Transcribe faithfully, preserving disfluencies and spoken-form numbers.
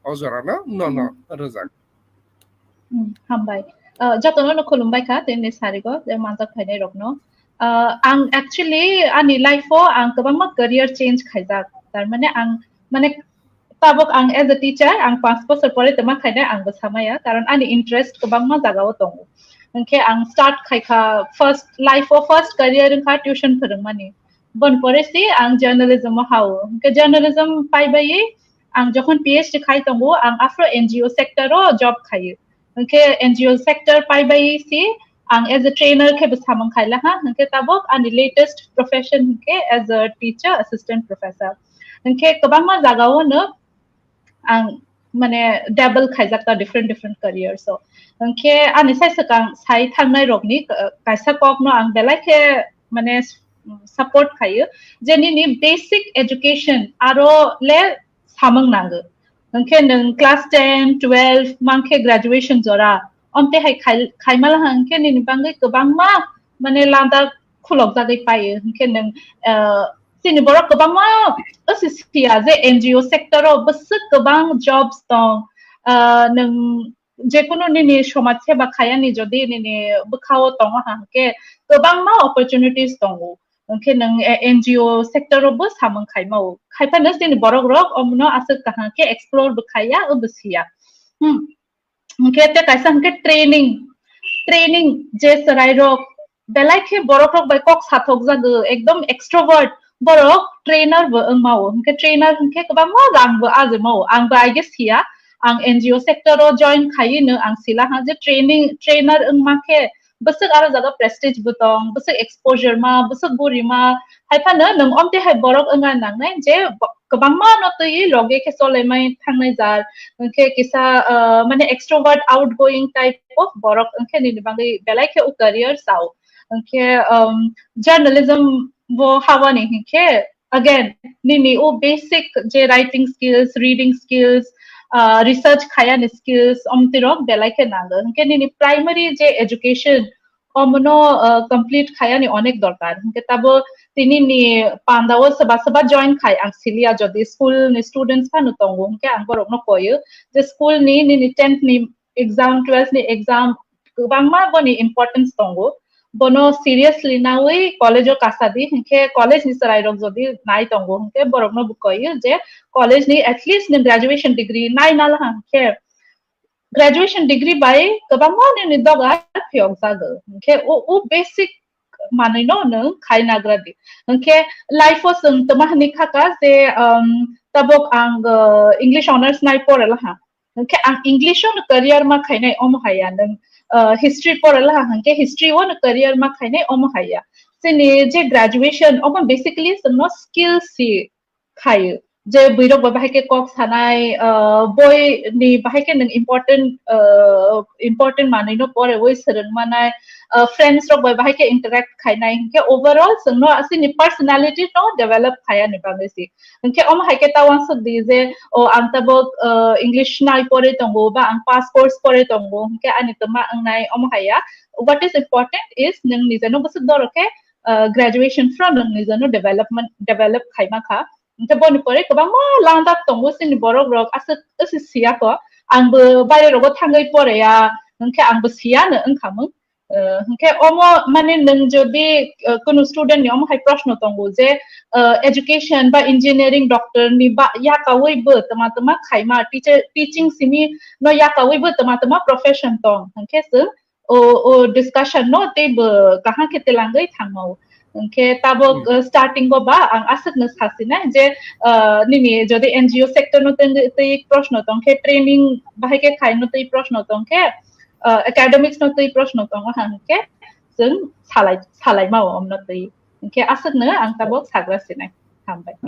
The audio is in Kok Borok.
o jorano nono rwjak. Hmm, hambai. Uh, jotono no khulumbai kha, tini sarigo, je manjak phainai rokno. Uh, ang actually ani life o ang kwbangma career change khaijak. Tar mane ang mane tabuk ang as a teacher ang panch bosor pore tongma khainai ang bo samaya, karon ani interest kwbangma jagao tongo. Hwnkhe ang start khaikha first life o first career wngkha tuition phwrwngmani. Bon pore si ang journalism o hao. Hwnkhe journalism paibai ang jokhon PhD khai tongo, ang afro NGO sector o job khaio. Hwnkhe NGO sector paibai si ang as a trainer khe bo samung khaila ha. Hwnkhe tabuk ani latest profession hwnkhe as a teacher, assistant professor. Hwnkhe kwbangma jagao no ang mane double khaijak ta different different career. So hwnkhe ani sai swkang sai thangnai rokni, uh, kaisa kokno ang belai khe mane support khaio je nini basic education aro le samung nango. Hwnkhe nwng class ten, twelve mankhe graduation jora, omte hai khai-, khaimala hwnkhe nini bangwi kwbangma mane lada khulok jagwi paio. Hwnkhe nwng, uh, chini borok kwbangma O C C ya je NGO sector o bwswk kwbang jobs tong, uh, nwng jekunu nini somaj seba khayani jodi nini bwkhao tongo hwnkhe kwbangma opportunities tongo. Hwnkhe nwng, eh, NGO sector o bo samung khaimao. Khaiphano chini borok rok omono aswk kaham khe explore bo khaiya, o bo siya. Hmm. Hwnkhe te kaisa hwnkhe training, training je chwrai rok belai khe borok rok bai kok sathok jago, ekdom extrovert borok trainer bo wngmao. Hwnkhe trainer hwnkhe kwbangma rang bo ajemao. Ang bo I guess siya, ang NGO sector o join khaino ang sila ha je training, trainer wngma khe bwswk aro jaga prestige bo tong, bwswk exposure ma, bwswk guri ma, hai phano nwng omte hai borok wngna nangnai je bo-, kwbangma no twi loge khe chole mai thangnai jar, hwnkhe kisa, uh, mane extrovert outgoing type of borok hwnkhe nini bagwi belai khe o career sao. Hwnkhe, um, journalism bo hawani hwnkhe again nini o basic je writing skills, reading skills, uh, research khayani skills omtirok belai khe nango. Hwnkhe nini primary je education omono, uh, complete khayani onek dorkar. Hwnkhe tabo tini ni panda o soba soba join khai ang siliya, jodi school ni students phano tongo hwnkhe ang borok no koyo je school ni nini tenth ni exam, twelfth ni exam kwbangma boni importance tongo. Bono seriously nawi college o kasadi, hwnkhe college ni chwrai rok jodi nai tongo hwnkhe borok no bo koyo je college ni at least ni graduation degree nai nala hwnkhe graduation degree bai kwbangma nini dogar phiyok jago. Hwnkhe o, o basic manwi no nwng khai nagra di. Hwnkhe life o chwng tama hwnwi khaka je, um, tabuk ang, uh, English honours nai pore laha. Hwnkhe ang English o no career ma khainai omo haya nwng, uh, history pore laha hwnkhe history o no career ma khainai omo haya. Chini je graduation omo basically chwngno skill si khaio. Je bwrwirok bai bahai khe kok sanai, uh, boi ni bahai khe nwng important, uh, important manwi no pore oi swrwng manai, uh, friends rok bai bahai khe interact khainai, hwnkhe overall chwngno asini personality no develop khaya ni bagwi si. Hwnkhe omo hai khe ta uansuk di je, o ang tabuk, uh, English nai pore tongo ba ang pass course pore tongo, hwnkhe ani tama wngnai omo haya. What is important is nwng nijeno bwswk doro khe, uh, graduation from nwng nijeno development, develop khaima kha. Hwnkhe boni pore kwbangma landak tongo chini borok rok aswk, aswk siya kho. Ang bo baire rogo thangwi poreya, hwnkhe ang bo siya no wngkha mung. Uh, hwnkhe omo mane nwng jodi, uh, kunu student ni omo hai proshno tongo je, uh, education ba engineering, doctor ni ba yakawi bo tama tama khaima, teacher, teaching simi no yakawi bo tama tama profession tong, hwnkhe chwng o, o discussion no tei bo kaham khe telangwi thangmao. Hwnkhe tabuk, hmm, uh, starting o ba ang aswk no sasinai je, uh, nini jodi NGO sector no tei, tei proshno tong khe, training bahai khe khai no tei proshno tong khe, uh, academics no tei proshno tong ha hwnkhe chwng salai, salai mao omno tei. Hwnkhe aswk no ang tabuk sagra sinai. Hambai.